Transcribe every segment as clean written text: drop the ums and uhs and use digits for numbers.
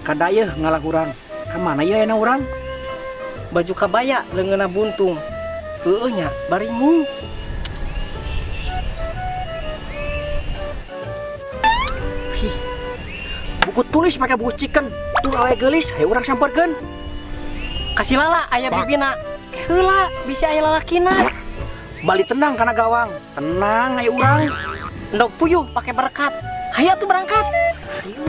Kadayeuh ngalah urang. Ka mana ieu ayeuna urang? Baju kabaya leungeunna buntung. Heueuh nya baringung. Hih. Buku tulis pakai buku chicken. Tuh awe geulis, hayu urang samperkeun. Kasih lala aya bibina. Heula bisi aya lalakina. Bali tenang kana gawang. Tenang hayu urang. Endog puyuh pakai berkat. Hayu atuh berangkat. Hayu.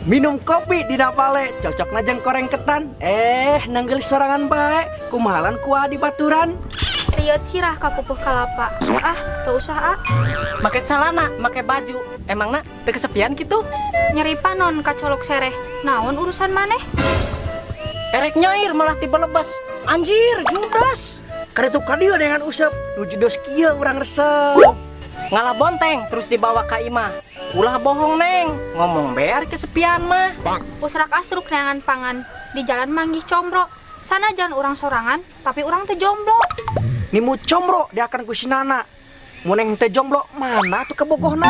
Minum kopi di Napale, cocok najeng koreng ketan. Eh, nenggel sorangan bae, kumahalan kuah di baturan. Riot sirah kapupuh kalapa. Ah, teu usah ah. Make calana, make baju. Emangna teu kesepian kitu? Nyeri panon kacolok sereh. Naon urusan maneh? Erek nyair malah tibelebes. Anjir, judas. Kaditu kadieu dengan usep, nu judes kieu urang resep. Ngalah bonteng terus dibawa ka imah. Ulah bohong neng, ngomong bear kesepian mah. Usrak asruk neangan pangan. Di jalan manggih combro. Sanajan urang sorangan, tapi urang teu jomblo. Nimu combro diakan ku si Nana. Mun neng teu jomblo, mana tuh kebogohna?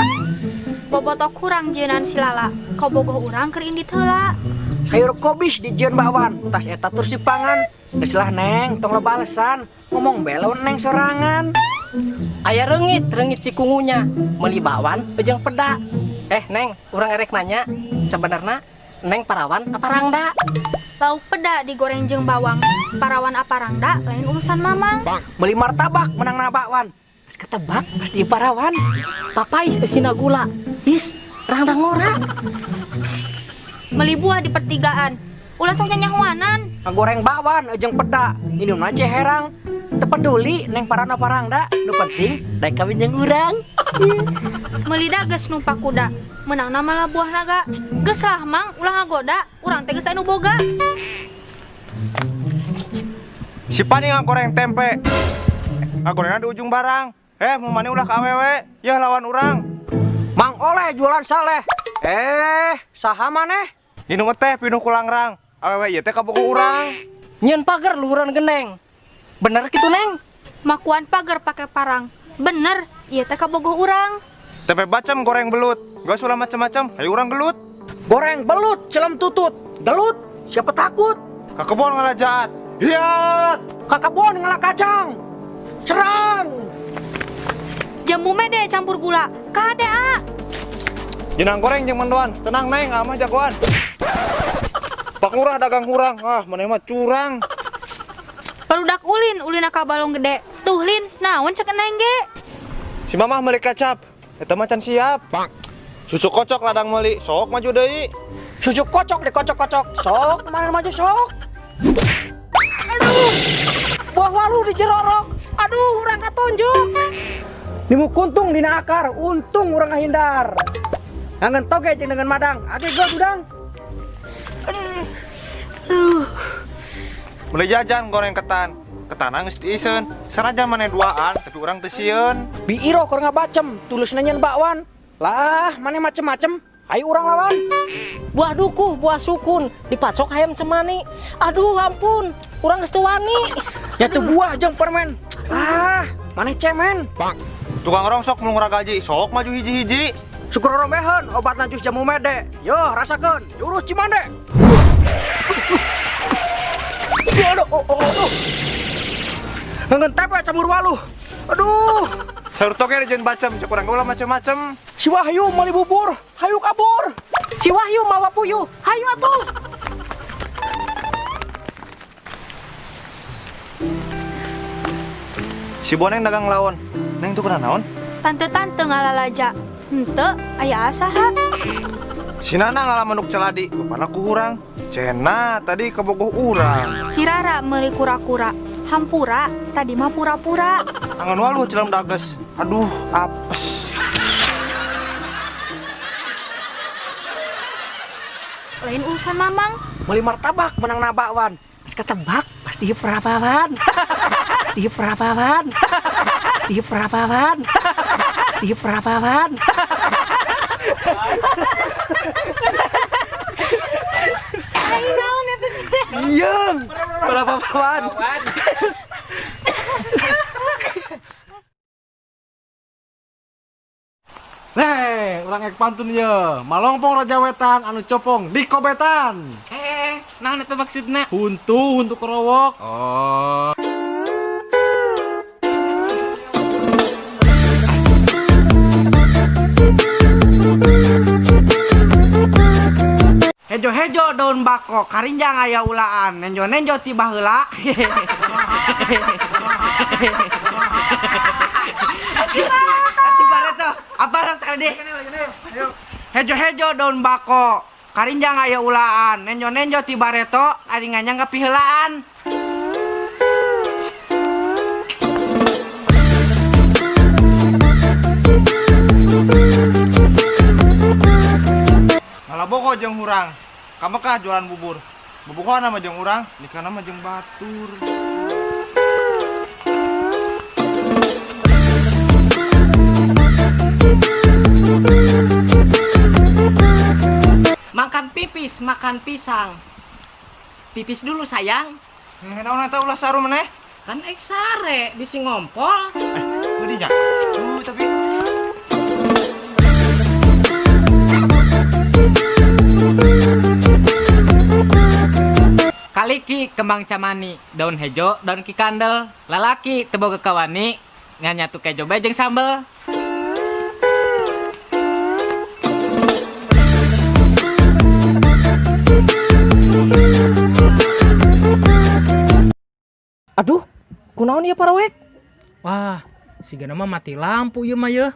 Bobotoh kurang jieunan si Lala. Kabogoh urang keur indit heula. Sayur kobis dijieun bakwan, tas eta terus dipangan. Geus lah neng, tong loba alesan. Ngomong belo neng sorangan. Aya reungit, reungit si kungunya. Meuli bakwan jeung peda. Eh neng, urang erek nanya, sebenarna neng parawan apa rangda? Lauk peda digoreng jeung bawang. Parawan apa rangda lain urusan mamang. Meuli martabak menang na bakwan. Geus ketebak pasti parawan. Papais eusina gula. Is, rangda ngora. Meuli buah di pertigaan. Ulah sok nyanyahuanan. Ngagoreng bakwan jeung peda, minumna cai herang. Teu peduli neng parawan apa rangda, nu penting daek kawin jeung urang. Meuli dages numpak kuda, meunangna malah buah naga. Geus lah mang, ulah ngagoda, urang teh geus anu boga. Si Pani ngagoreng tempe. Ngagorengna di ujung barang. Eh, mun mani ulah ka awewe, yeuh lawan urang. Mang Oleh jualan saleh. Eh, saha maneh? Nginum teh pinuh ku langrang. Awewe ieu teh kabogoh urang. Nyieun pager luhuran geneng. Bener kitu neng? Makuan pager pake parang. Bener, ieu teh kabogoh urang. Tempe bacem goreng belut. Geus ulah macem-macem, hayu urang gelut. Goreng belut, celem tutut. Gelut, siapa takut? Ka kebon ngalajaat. Hiat! Ka kebon ngala kacang. Serang! Jambu mede campur gula. Kade a. Jenang goreng jeung mendoan. Tenang neng, amah jagoan. Pak Lurah dagang hurang. Ah, maneh mah curang. Barudak ulin, ulina ka balong gede. Tuh lin, naon cek neng ge? Si mamah meuli kecap. Eta mah can siap. Susu kocok ladang meuli, sok maju deui. Susu kocok dikocok-kocok, sok mana maju sok. Aduh, buah walu dijerorok. Aduh, urang katonjok. Nimu kuntung dina akar, untung urang ngahindar. Ngangen toge jeung dengan madang, age geus udang. Aduh. Meuli jajan goreng ketan. Ketana geus diiseun. Sanajan maneh duaan, tapi urang teu sieun. Biiro keur ngabacem, tulus nanyan bakwan. Lah, maneh macem-macem, hayu urang lawan. Buah dukuh, buah sukun, dipacok hayam cemani. Aduh, ampun, urang geus teu wani. Nyatu buah jeung permen. Ah, maneh cemen. Tukang rongsok mulung ragaji, sok maju hiji-hiji. Syukur rombeheun, obatna jus jamu mede. Yo, rasakeun, jurus Cimande. Aduh, oh, oh, aduh. Ngeungeun tempe campur waluh. Aduh. Sayur toge dijieun bacem, cek urang ge ulah macem-macem. Si Wahyu meuli bubur, hayu kabur. Si Wahyu mawa puyuh, hayu atuh. Si Boneng dagang laon. Neng tuh kena naon? Tante-tante ngalalaja. Henteu, aya saha? Si Nana ngalaman nuk celadi, bapana ku urang. Cena tadi kebogoh urang. Si Rara meuli kura-kura. Hampura, tadi mah pura-pura. Angan waluh celem dages. Aduh, apes. Lain urusan mamang. Meuli martabak menang na bakwan. Geus ketebak pasti perapawan. Pasti perapawan. Pasti perapawan. Pasti perapawan. Aing naon eta sih? Iya. Berapa pawan? Leh, urang ek pantun ye. Malongpong raja wetan anu copong di kobetan. Naon eta maksudna? Huntu, huntu kerowok. Oh. Hejo-hejo daun bako, karinjang aya ulaan, nenjo-nenjo tiba heula. Apa sekali deh? Hejo-hejo daun bako, karinjang aya ulaan, nenjo-nenjo tiba reto, ari nganyang kapiheulaan. Ngalabogo jeung hurang. Ka Mekah jualan bubur. Bobogohan mah jeung urang, nikahna mah jeung batur. Makan pipis, makan pisang. Pipis dulu sayang. Naon eta ulah saru meneh? Kan ek sare bisi ngompol. Beudinya. Tapi Kaliki kembang camani, daun hejo, daun kikandel, lalaki teu boga kawani, nganyatu kejo bae jeung sambel. Aduh, kunaon ieu parawek? Wah, sigana mah mati lampu ieu mah yeuh.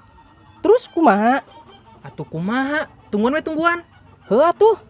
Terus kumaha? Atuh kumaha? Tungguan we tungguan. Heuh atuh.